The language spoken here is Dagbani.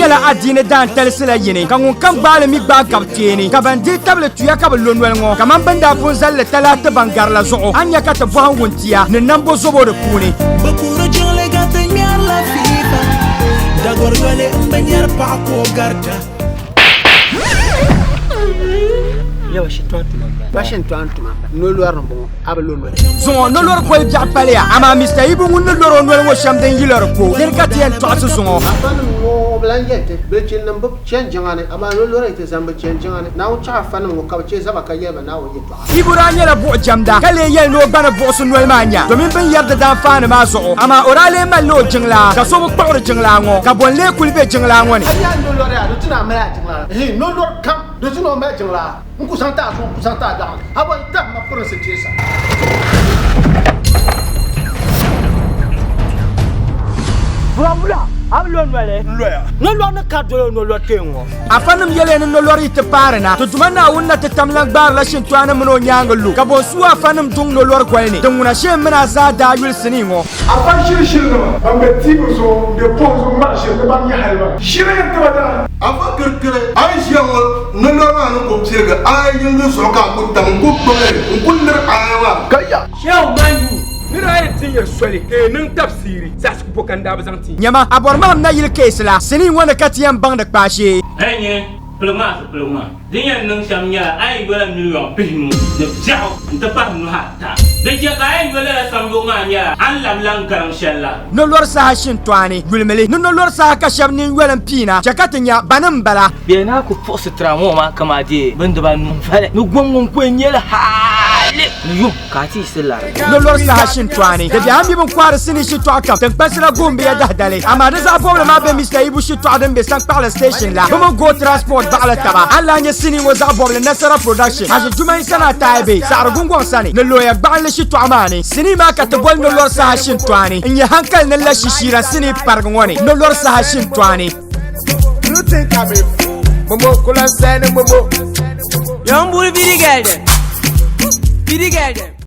nyɛla adiini daantalisi la yini, ka ŋun kam gbaai li mi gbaai gabi teeni, ka ban deei tabili tuya ka bi lo noli ŋɔ, kaman bɛ ni daa pun zali li talahi ti ban gari la zuɣu, a ni nya ka ti bɔhim wuntia ni nambo zobo di puuni. Bɛ puhiri jiŋli ka ti ŋmɛrila fiifa, Dagor yoli m-bi nyari paɣa ka o garita. Zuŋɔ nolori goli biɛɣu paliya, amaa Mister Ibu ŋun ni lɔri o noli ŋɔ shɛm din yi lɔri ko, dini ka ti yɛn tɔɣisi zuŋɔ. Afanim ŋɔ bi lan yɛli ti, Bilchinim bi chani jiŋa ni, amaa nolori yi ti zani bɛ chani jiŋa ni. Naawuni chaɣ afanim ŋɔ ka bɛ chɛ zaba ka yɛli ba Naawuni yɛtɔɣa. Ibu daa nyɛla buɣ jɛmda, ka lee yɛli ni o gba ni buɣisi noli maa nya domin bɛ ni yɛri di daanfaani maa zuɣu. Amaa o daa lee malila o jiŋlaa, ka so bi kpuɣiri jiŋlaa ŋɔ, ka bɔ n-lee kuli be jiŋlaa ŋɔ ni? A nya nolori a, di ti ni a mali a jiŋlaa. Ihi, nolori kam, di ti ni o mali jiŋlaa. N ku zaŋ ti a zuɣu, n ku zaŋ ti a biɛɣu ni. A bɔri tahi ma pirinsi teesa. Burawula, a bi lo noli? N loya. Nolɔri ni ka doli o nolɔri kpee ŋɔ. Afanim yɛliya ni nolɔri yi ti paari na, ti Duuma Naawuni na ti tam lan gbaarila shintɔɣani mini o nyaaŋa lu, ka bo n-su afanim duŋ nolɔri goli ni. Din ŋuna shee m mini a zaa daa yuli sinii ŋɔ. Afa ʒirishirinima ban be tibu zuɣu m-be pɔhim zuɣu ŋmari ʒiri ni ban nyɛ hali maa. Ʒiri yɛn ti ba daa. Afa kirikiri, a yi ʒiya ŋɔ nolɔri maa ni ku pirigi a yiŋgi zuɣu ka a ku tam n-ku gbubi li n-ku liri aya maa. Ka ya. Shɛhu Manyu ni daa yɛn tin ya soli ka yi niŋ tafsiiri zaɣisigu bo ka n daa bi zaŋ ti ya? Nyama, a bɔri mahim nayili keesi la, sinii ŋɔ ni ka ti yɛn baŋdi kpaashee. Hali nyini, piligi maa zipiligu maa. Din yɛn niŋ shɛm nyɛla a yi yola miliyɔŋ pihinu ni biɛɣu nti pahi nuhi ata. Din chɛ ka a yɛn yo lala samyuɣu maa nyɛla a ni labi lan gariŋ shɛli la. Nolɔri saha shintɔɣani, yulimili ni nolɔri saha ka shɛba nini yoli m-piina, chɛ ka ti nya bani m-bala. Bɛ naa ku puɣisi tira ŋɔ maa kaman deei bindibanu n-vali ni gom ŋun kul nyɛ li hali ni yuŋ ka a ti yiɣisi lari. Nolɔri saha shintɔɣani, di biɛhi m-bi bɛn kɔhiri sinii shitɔɣu kam tiŋkpansi la guhim bɛ ya dahidali, amaa di zaɣ bɔbili maa be Mister Ibu shitɔɣu din be Saŋkpaɣili Station la, bɛ mini Go Transport baɣili taba. A ni lahi nya sinii ŋɔ zaɣ bɔbili Nasara Production, Haji Jumain Sanaa Taibe, Saɣiri Gungɔŋ sani, ni looya gbaɣinli shitɔɣu maa ni. Sinii maa ka ti boli Nolɔri saha shintɔɣani n-nyɛ hankali ni la shishiira sinii parigi ŋɔ ni, Nolɔri saha shintɔɣani. Do you think I'm a fool? Momo kula sani momo. Yağmur biri geldi. Biri geldi.